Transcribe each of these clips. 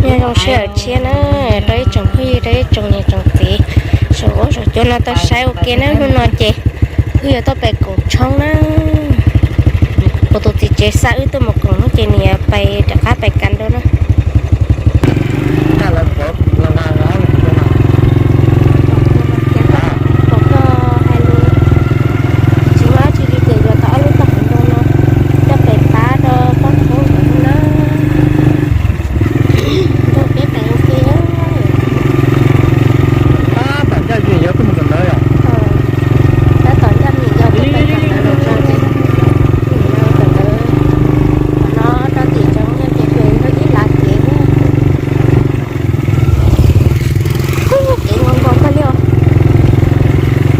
Nyob zoo sij hawm tshiab na, rau ib tsoom phooj ywg, rau ib tsoom niam tsoom txiv saum huab saum cua no tau saib ua ke na. Hnub no ces wb yuav tuaj pem koom tshoob na. Kuv tus txiv tsev xa wb tuaj mus koom no ces nws yuav pais rov qab pais kas dua na. Tsis muaj dab tsi li ces yuav tau ob lub toj hauv ntoo no coj pem pab rau poj tshoob ntawd na. Nrog peb pais ua ke. Tab tom ncaj vim yog tuaj mus tom ntawd yom? Tab tom ncaj vim yog tuaj pais tom ntawd los tso ces, tom ntawd, qhov no rau tim tsev yog ces pem rau ib lav kev na. Kev nkaus nkaus kawg li os. Txoj kev,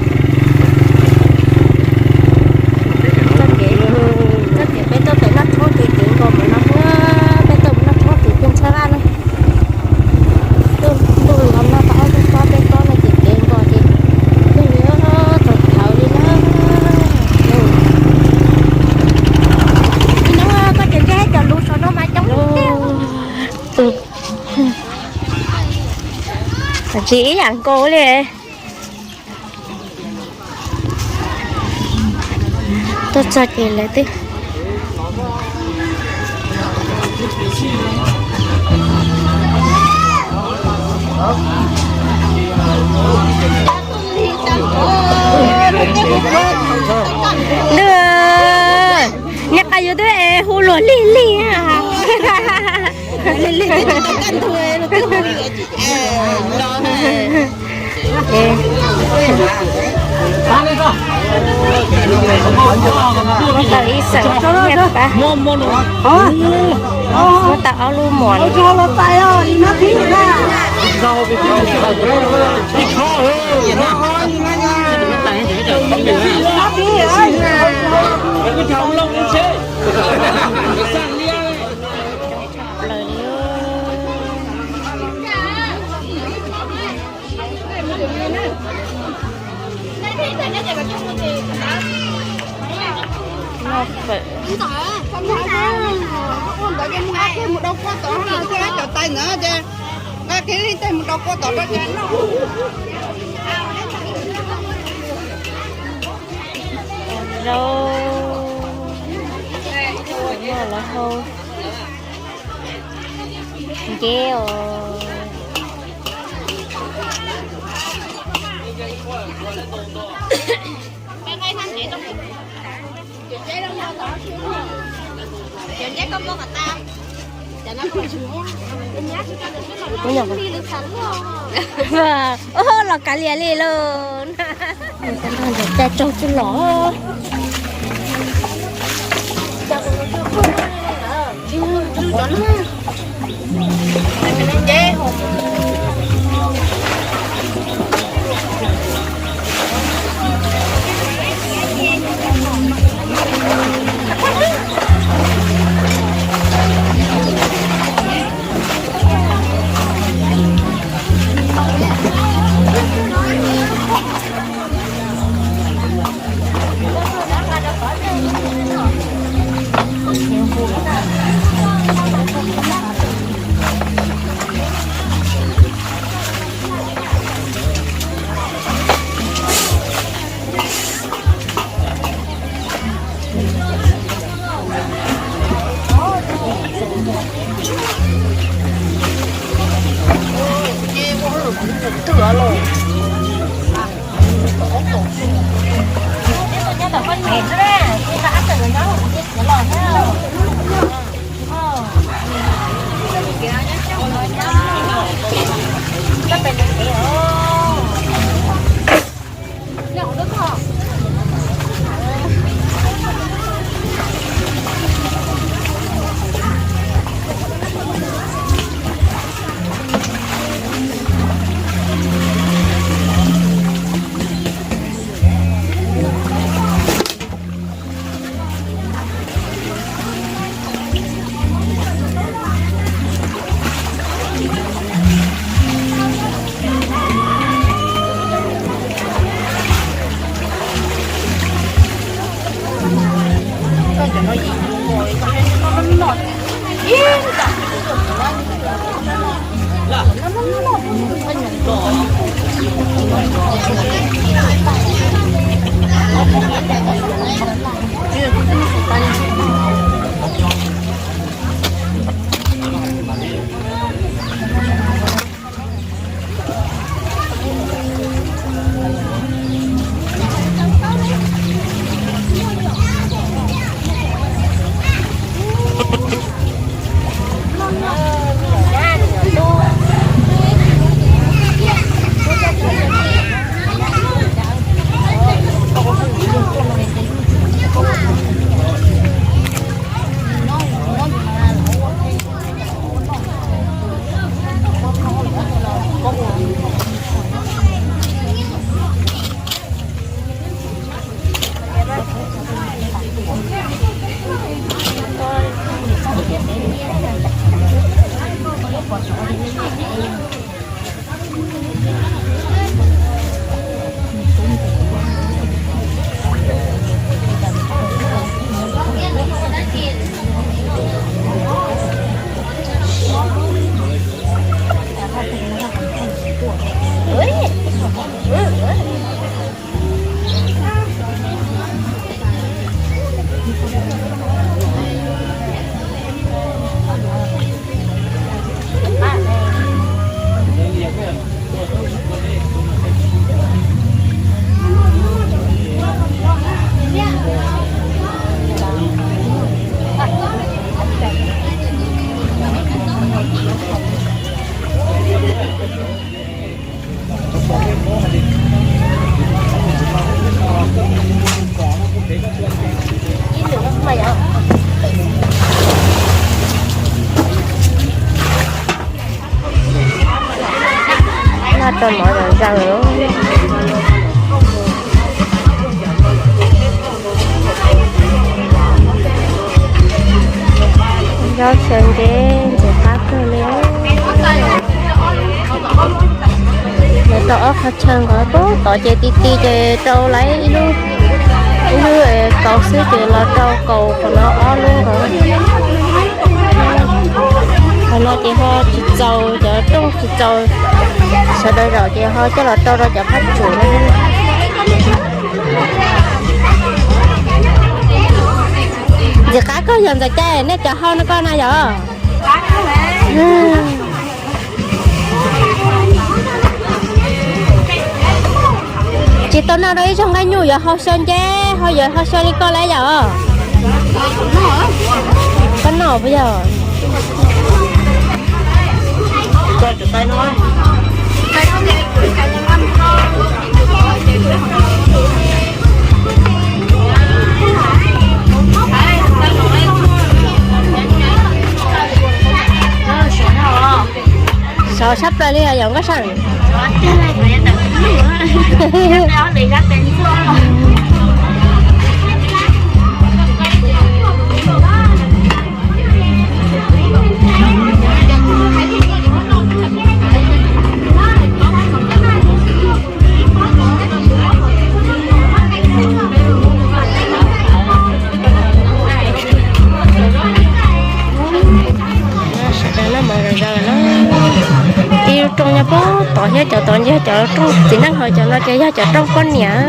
txoj kev peb tuaj pem Naj Thoob ces kev nkaus npaum no, peb tuaj Naj Thoob ces pheej tshaj laj na. Ntuj los nag tau ob tug pob peb pob no ces kev nkaus ces pheej li txaus thaum li na. Ib hnub koj cov ntsej cov lus saum no mas coob tiag. Tsis ib yam nkaus li. Tuaj txog ces lawv twb Ntuj, nej qab yuav twb es hu luag lig lig. Muab tau ib xeem nyiaj pab. Muab tau ob lub mos. Plaws li. Noj fawm. Zaub, noj lawv hau. Nce os. Ub, los kav liam li lauj. Caj tsaug tsuj los. Noj rau mov zom zaws. Zaub xyaw ntse, ntxim qab kawg li. Lawv tau ob qhov chaw nkaus, puag tod ces ti ti ces rau lawv ib lub, ib lub kaus xwb ces los rau kaus qhov no ob lub nkaus. Qhov no ces ho tsis txaus, cov rooj tsis txaus, sawv daws zaum ces ho coj los rau rau cov phab tsum no. Ntxim qab kawg yog Ntxawm Cai, nej cov hau no koj na yom? Tsis tau noj rau ib zaug nqaij nyuj yuav hau xyaw nceb, ho yuav hau xyaw li koj lawm yom? Koj noj puas yog? Sov sab plaws li yom Nkauj Sam? Sawv daws noj mov zom zaws na. Ib lub rooj nyob puag tod thiab, cov tod yog cov rooj txiv neej, ho cov no ces yog cov rooj poj niam.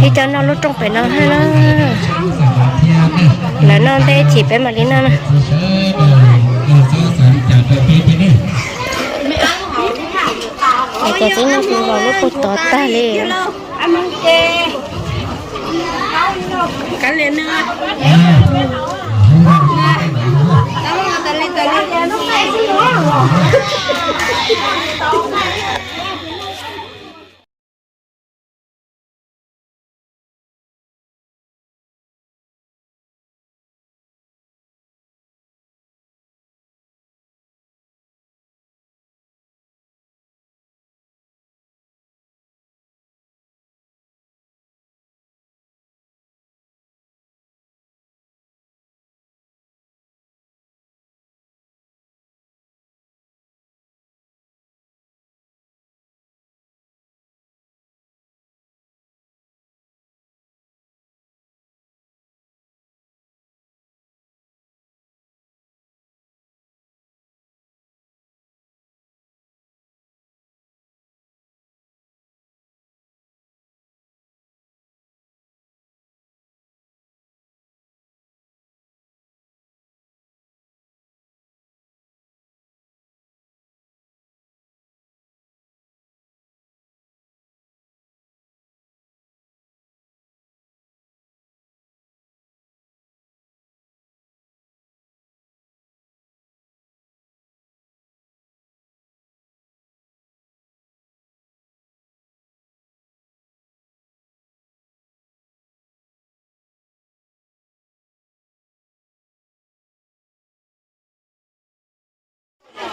Ib co noj lub rooj pem no thiab na. Lawv noj ntej chim peb mam li noj na. Cov txiv neej los lub puag tod tag li.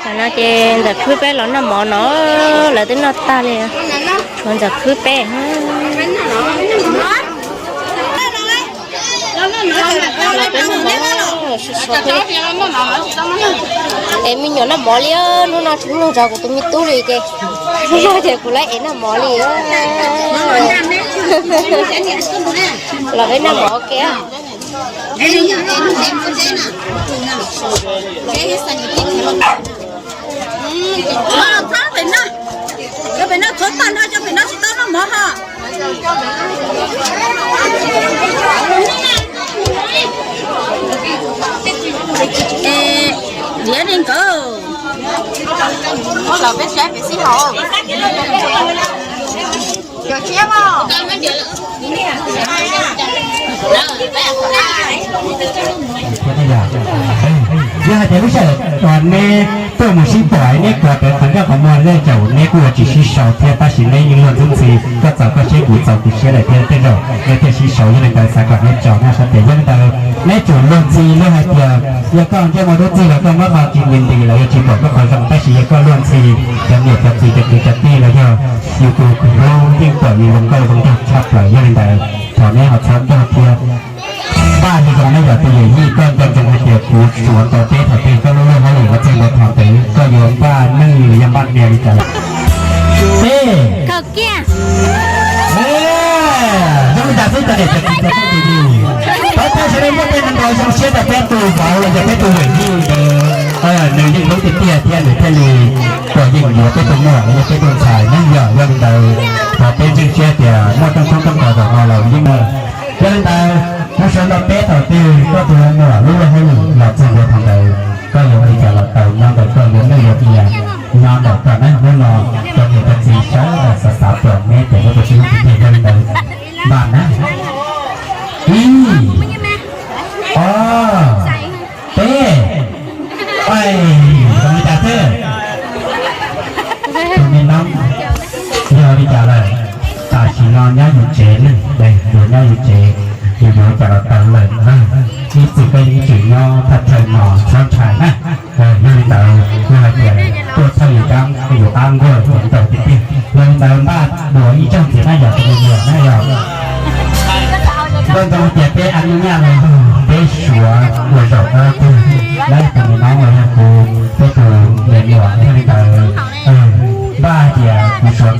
No ces ntxawm khwb peb los noj mov no, lawv twb noj tag li. Ntxawm khwb peb. Es me nyuam noj mov li, hnub no tsis muaj zov kuv tus me tub li ces, ces kuv lawv ev noj mov li. Los peb noj mov ua ke. Pem no txhob tag nrho, cov pem no tsis tau noj mov ho. Diav li nkawd los peb saib pem xib haum. Yog hais tias lub sij hawm uas neb tuaj mus sib pom neb kov pem qhov ncauj qhov muag tej zaum neb kuj yuav tsis sib sau thiab, tab sis neb yeej luag ntxub ntxhi, koj txaus koj siab kuv txaus kuv siab lawm thiab, tej zaum neb thiaj sib sau. Yog li ntawd xav kom neb tso noj sab tes. Yog li ntawd neb tsuas luag ntxhi, luag hais tias yog koj ntsej muag dub ntxig los koj muab qhov tsis nti nti los yog tsis pom koj qhov zoo, tab sis yog koj luag ntxhi, cov niam cov txiv cov kwv cov tij los yog yus tus hlub yeej pom yus zoo nkauj zoo nraug tshaj plaws. Yog li ntawd thov neb ho txhob nrog thiab. Npaj li zoo neb yog tus yawm yij, koj nco ntsoov hais tias kuv suav ntaus teb thaum twg koj lub luag hauj lwm los txog ntua thaum ntawd koj yuav npaj neej los yog npaj hnia li cas. Peb zoo li cas xwb cov niam cov txiv cov phooj ywg, pab peb sawv daws muab peb nrog zoo siab rau peb tus vauv los yog peb tus yawm yij ntawd, nws yeej hlub tiag tiag thiab nws thiaj li kom yeej yuav peb tus muam los yog peb tus ntxhais neej yom. Yog li ntawd thov peb ntseeg siab tias muaj rooj tshoob rooj kos zaum no los yeej muaj. Yog li ntawd kuv suav ntaus teb thaum twg koj tus muam lub luag hauj lwm los txog ntua thaum ntawd koj yuav ua li cas los tau, nyob ntawm koj, yuav neej yuav hnia nyob ntawm koj na. Hnub no cov niam cov txiv sawv daws xav xav pom neb ces neb puas tsis hlub tiag tiag. Yog li ntawd npaj na. Ib, ob, peb. Zoo li cas xwb? Tus me noob, yog li cas lawm? Tam sim no nyob yus tsev ne, yus nyob yus tsev, yus yuav cas los tau lawm na. Ib txwm koj yeej tseem nyob thaj chaw no txhob ntshai na. Yog li ntawd yog hais tias tuaj thawj yus qab, yus qab nkuaj ces ntaus tiag tiag. Yog li ntawd npaj dua ib zaug ntxiv na yog tus me nyuam na yog. Nco ntsoov tias peb a nyuj nyaj los peb suav ua zaum ob tug, lawv tus me noob los yog kuv, peb tus me nyuam. Yog li ntawd npaj hais tias kuv suav